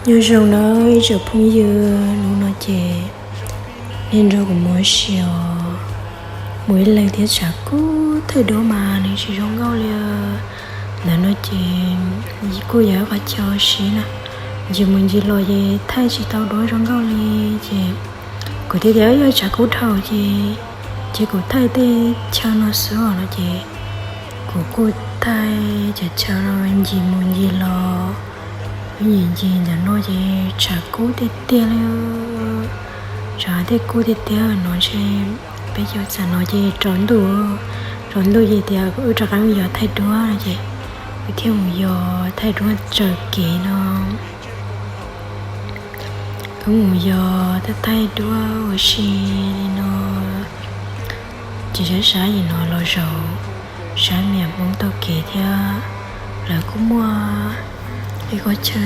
Nyob zoo nawb ib tsoom phooj ywg, hnub no ces nej nrog kuv mus ua si os. Mus ib leeg thiab tshav kub thaij duab mas nws tsis zoo nkauj li. Ntawm no ces kuj yog ib qhov chaw ua si na, ncig mus ncig los ces thaij tsis tau duab zoo nkauj li. Ces kuv thiaj tias yog tshav kub dhau ces, ces kuv thaij tej chaw no xwb os no ces kuv kuj thaij cov chaw no ncig mus ncig los. Ib ncig ncig ntawm no ces tshav kub tiag tiag li. Tshav thiaj kub tiag tiag no ces peb cov txam no ces tsaus ntuj, tsaus ntuj ces tias wb rov qab mus yos thaij duab no ces wb thiaj mus yos thaij duab tsaws kev no. Wb mus yos thaij thaij duab ua si li no. Ces sab sab yim no los zaum sab miam Hmoob taug kev thiab. Lawv kuj muaj ib qhov chaw